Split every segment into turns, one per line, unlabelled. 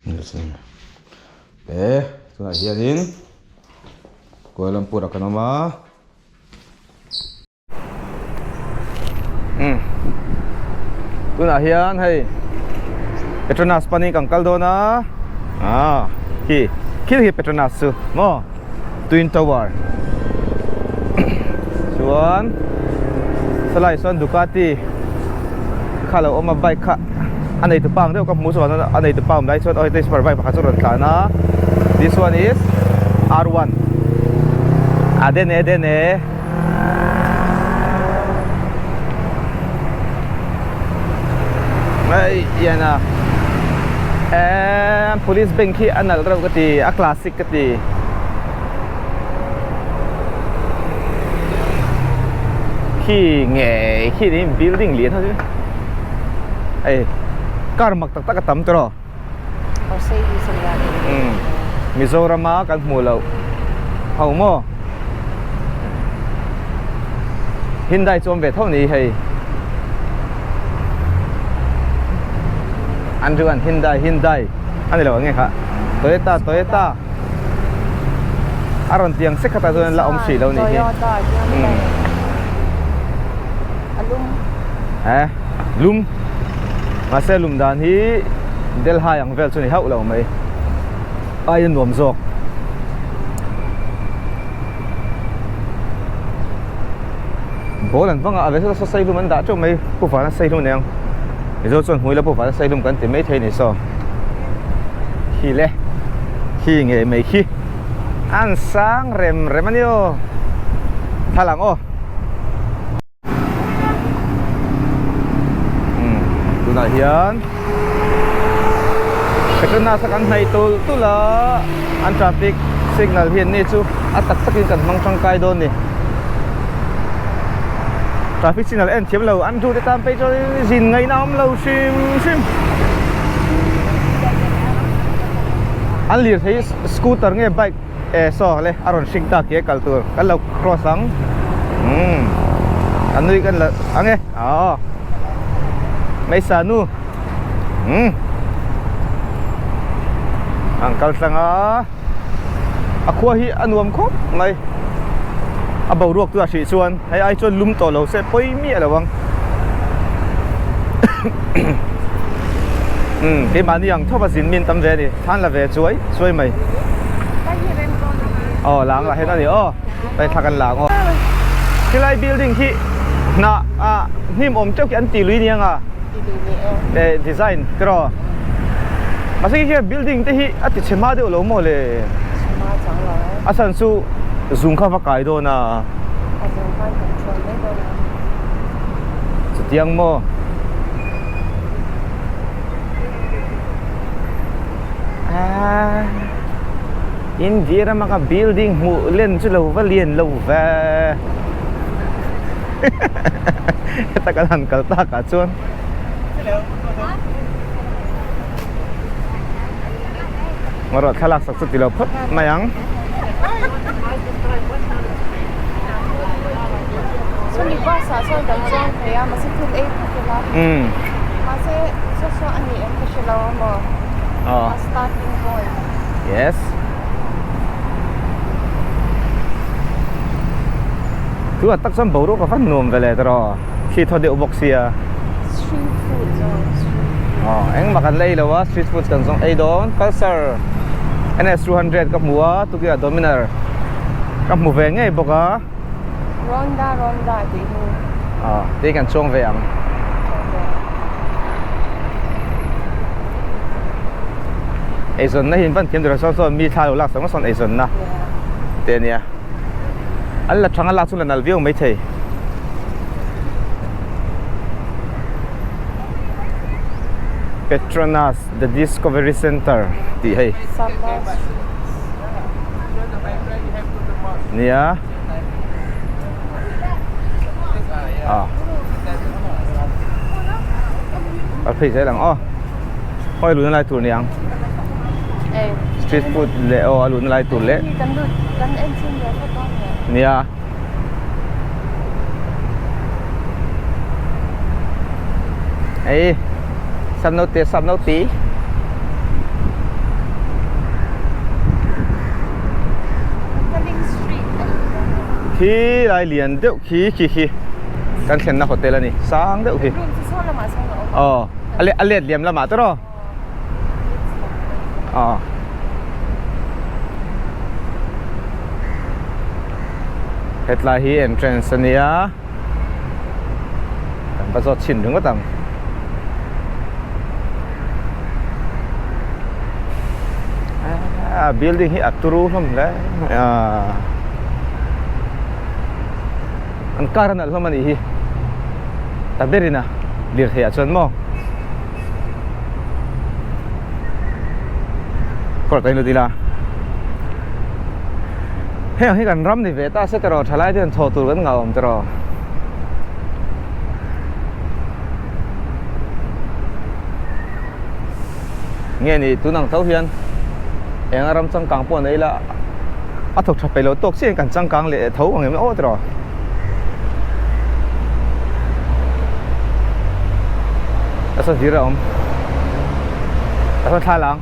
E tunah hianin Kuala Lumpur ah kan awm a. Umm tunah hian hei Petronas panin kan kal dawn a ah khi khi hi Petronas chu maw Twin Tower chuan sawlai sawn Ducati kha lo awm a bike kha a nei tu pa ang deuh ka hmu chuan a nei tu pa awm lai chuan aw heti super bike pakhat chu a rawn tlan a this one is R one a den e den e. Mai hian a eee police bank hi a nalh reuh ka ti a classic ka ti khi nge khi ni building lian ho chu hei car mak tak tak a tam tawh umm Mizoram a kan hmuh loh ho maw Hyundai chu awm ve tho ni hei an ru an Hyundai Hyundai a ni lo ang nge kha Toyota Toyota a rawn tiang sek khatah chuan la awm hrih lo ni hi umm eh lum mahse lum dan hi Delhi ang vel chu ni hauh lo mai ai a nuam zawk ball an vang a a ve saw saw sailum an dah teuh mai pu vana sailum aniang mizo chuan hmui la pu vana sailum kan ti maithei a ni saw khi le khi ngei mai khi an sang rem rem a ni aw thla lang aw. Tunah hian Petronas a kan hnaih tulh tulh a an traffic signal hian ni chu a tak takin kan hmang tangkai dawn a ni traffic signal en thiam lo an ru te tan phei chuan zin ngaihna a awm lo hrim hrim an lirthei scooter nge bike E saw le a rawn hring ta ke kal tur kan lo cross ang umm a nui kan la ang e aw hmeisa nu umm an kal tlang a a khua hi a nuam khawp mai a boruak chu a hrih chuan hei ai chuan lum tawh lo se pawi miah lo ang umm keimahni ang thawp a zin min tam ve a ni. Thlan la ve chuai chuai mai. Aw lang lah hian a ni aw. Hei thla kan la ang aw. Khilai building khi hnah ah hnim awm teuh khi an ti lui nia nga. Eh design te rawh. Mahse khi khian building te hi a ti chhe hma deuh lo maw le. A chhan chu zung kha va kai dawn a. Chutiang maw. India rama ka building hmuh len chu lo va lian lo ve heta kan han kal tak ah chuan ngarawh thlalak sak chu ti lo phawt mai ang.
Chumi bus ah chuan kan chuang thei a mahse thil ei phawt ila mahse saw saw a ni em ka hre lo a maw a starting point
yes chu a tak chuan boruak a va nuam ve le tawh thli thaw deuh bawk sia
street food zawng street food
aw engmah kan la ei lo a street food kan zawng ei dawn pulsar ns 200 ka hmu a tukverh ah dominar ka hmu ve ngei bawk a.
Ronda Ronda tih hi.
Aw tih kan chuang ve ang. Eizawnna hi in van thiam tur a sawn sawn mi thla lo lak sak sawn eizawnna te a nia. An la thang a lak chu la nal viau mai thei. Petronas The Discovery Center tih hei. Nia. Ah. A phei zel ang aw. Hawi luna lai tur niang. Street food leh aw a luna lai tur leh. Nia. Ei. Sap note sap note. Khi lai lian deuh khi khi khi kan thlenna hotel a ni sang deuh khi.
Room chu saw lamah sawn a awm a.
Aw a let a let liam lamah te rawh. Aw. Hetlai hi entrance a nia. Kan va zawt chhin ringawt ang. A building hi a turu hlawm hle mai a. An car a nalh hlawm a nih hi. Ta berin a lirthei ah chuan maw. Kawr ta in lut ila. Heng ang hi kan ram ni ve ta se tiraw thalai te hian chhaw tur kan ngah awm tiraw. Nge ni tun ang tho hian eng a ram changkang pawh nei ila a thawk tha peih lo tawk chiah in kan changkang leh tho ang em aw tiraw. A sawn hlir a awm a sawn thla lang.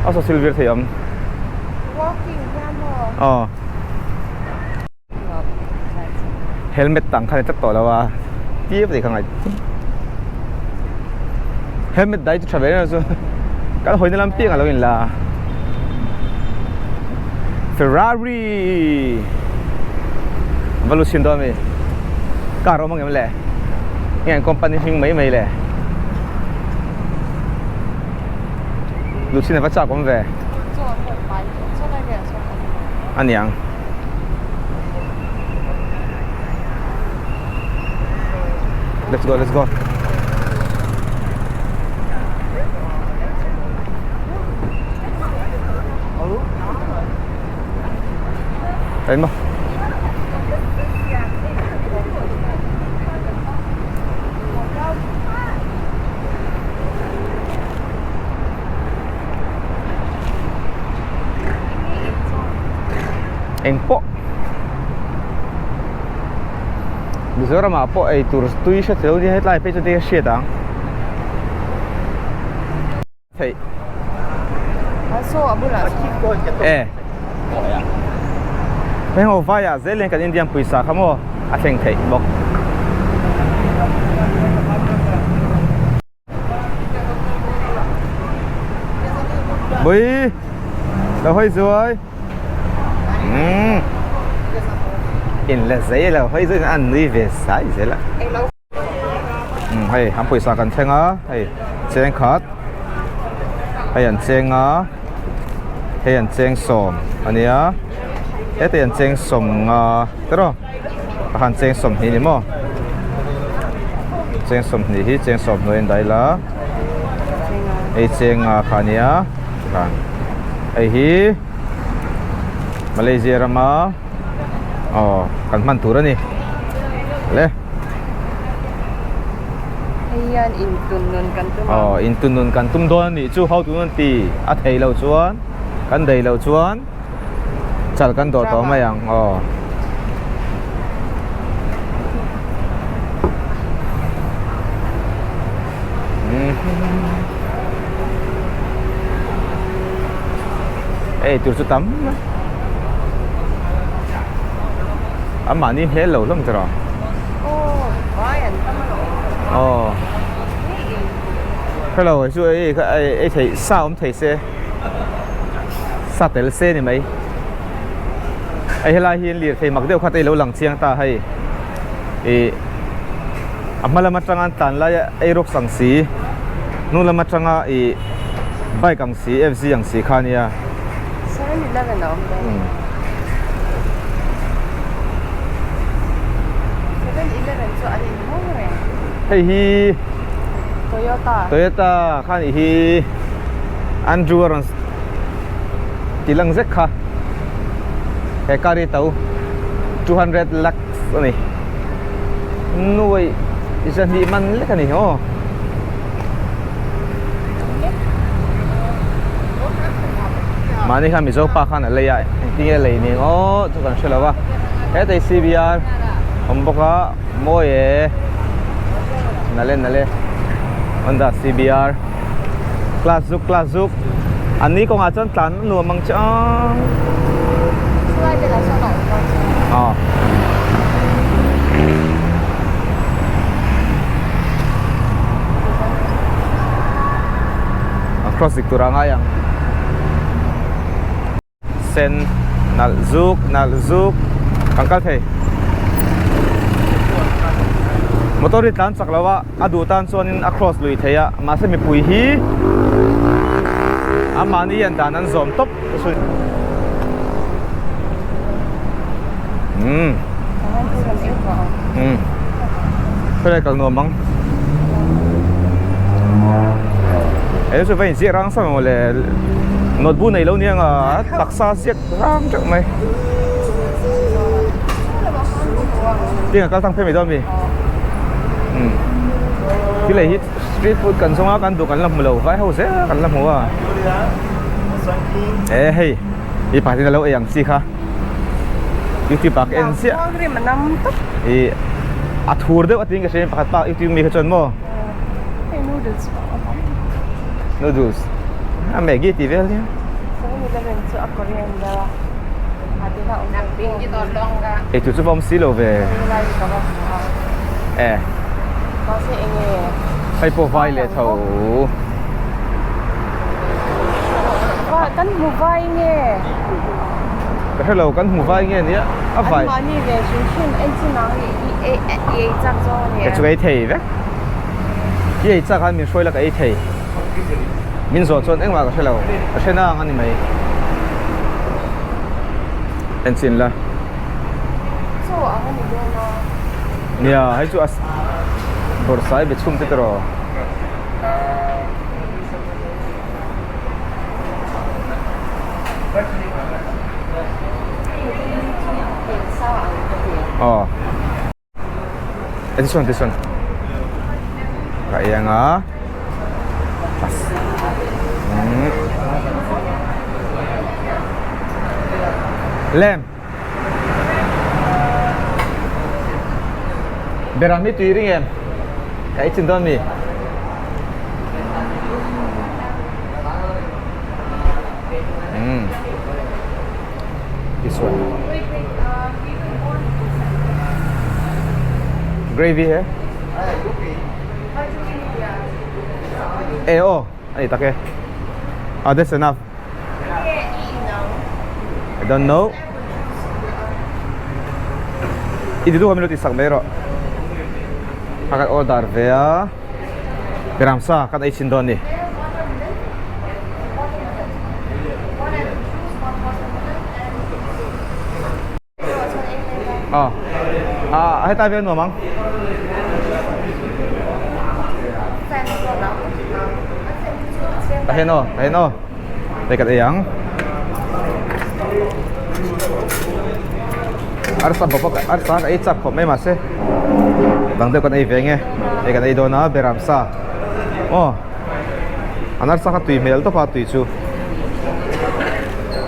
A saw silver thei awm.
Walking hian maw?
Aw. Helmet tang kha ni tlat tawh lo a. Tir tih kha ngai. Helmet dai chu tha ve reng chu. Kan hawina lam piang a lo in la. Ferrari. Va lu chhin dawn mi. Car awm ang em le? Nge an company hming mai mai le? Lu chhin a va chak awm ve. A niang. Let's go, let's go. Thấy không? Eng pawh Mizoram ah pawh ei tur tui hre tel nia hetlai phei chu te hriat ang theih e heng ho vai ah zel hian kan Indian pawisa kha maw a thleng theih bawk. Bui Lo hawi zuai Umm In la zei lo hawi zuai an nui ve sai zel a Umm hei an pawisa kan thleng a hei cheng khat hei an cheng a hei an cheng sawm ania hetah an cheng sawm nga tiraw. A han cheng 20 ni maw cheng 20 hi cheng 10 hnuai an dah ila hei cheng nga kha a nia tikhan hei hi Malaysia rama aw kan hman tur a ni le
hei hian intun nun kan tum a
aw intun nun kan tum dawn a nih chu ho tun an ti a thei lo chuan kan dei lo chuan. Chal kan dawh tawh mai ang aw. Ei tur chu tam a mahni hmel lo hlawm tawh aw hello chu ei ei theih sa awm thei se. Sa tel se ni mai. Hei helai hi lirthei mak deuh kha te ilo lang chiang ta hei. Ih a hma lam atanga an tlan lai a ei rawk sang si hnung lam atanga ih bike ang si fz ang si kha ania.
7-Eleven a awm dawn. 7-Eleven chu an inhawng reng.
Hei hi
Toyota.
Toyota kha nih hi. Andrew a rawn ti lang zek kha he car hi to 200 lakhs a ni nuai zahnih man lek a ni aw mahni khan Mizo pa khan a lei a engtin nge a lei ning aw chu kan hre lo va hetah hi C_B_R awm bawk a mawi e nale nale Honda C_B_R. Class zuk class zuk. An ni kawngah chuan tlan a nuam ang che a.
Chulai velah sawn a awm dawn chuan.
Aw. A cross dik tur a ngai ang. Sen nalh zuk nalh zuk kan kal thei motor hi tlan chak lo a a duh tan chuanin a cross lui thei a mahse mipui hi a mahni hian dan an zawm tawp umm umm khawi lai kal nuam ang he chu va inziak rang sa maw le notebook nei lo nia nga taksa ziak rang teuh mai tinga kal thang phei mai dawn mi umm thil ei hi street food kan zawnga kan duh kan la hmu lo vai ho zel kan la hmu a e hei mi pakhat in a lo ei ang chi kha youtube ah ka en chiah ih a thur deuh a tiin ka hria pakhat pa youtube mi kha chuan maw
Noodles pawh a awm.
Noodles. A Maggi tih vel nia.
7-Eleven chu a Korean deuh a. A ti hlauh awm lo.
Ei tur chu va awm si lo ve.
Lai ka va hmu a.
E.
Mahse enge.
Hei pawh vai leh tho.
Va kan hmu vai nge.
Ka hre lo kan hmu vai nge nia. A vai.
An mahni ve hrim hrim en chin ang i ei chak zawng a ni.
Ka chu ei thei vek. I ei chak khan min hruai la ka ei thei. Min zawh chuan engmah ka hre lo. Ka hre nang a ni mai. En chin la.
Chaw ang a ni dawn a.
Nia, hei chu a bawrhsai be chhung te tawh. Aw. This one, this one. Ka ei anga. Pas. Lem. Beram hi tui ring em? Ka ei chin dawn mi? Mm. This one. Gravy he? Eh oh, ani tak e. Ah, that's enough. I don't know. I ti duh kha min lo ti sak mai rawh. A kan order ve a. Ramsa kan ei chin dawn ni. Aw ah hetlai vel nuam ang. Ta hen aw ta hen aw hei kan ei ang. Arsa bawk a arsa ka ei chak khawp mai mahse dang deuh kan ei ve nge hei kan ei dawn a beram sa aw an arsa kha tui hmel tawp a tui chu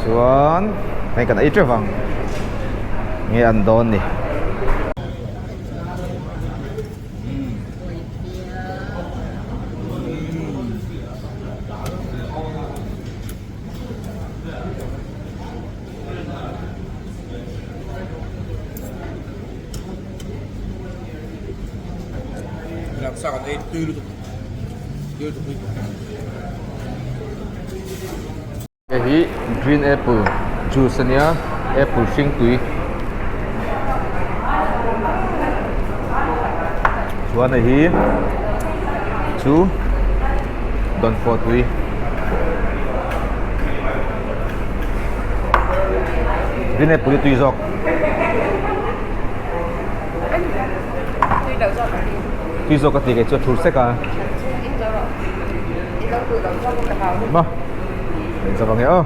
chuan hei kan ei teuh vang nge an dawn ni. Hei hi green apple juice a nia apple hring tui chuan hei hi chu dawnfawh tui. Green apple hi tui zawk. Tui zawk a ti kei chu a thur sek a. Ma. Zawk ang e aw.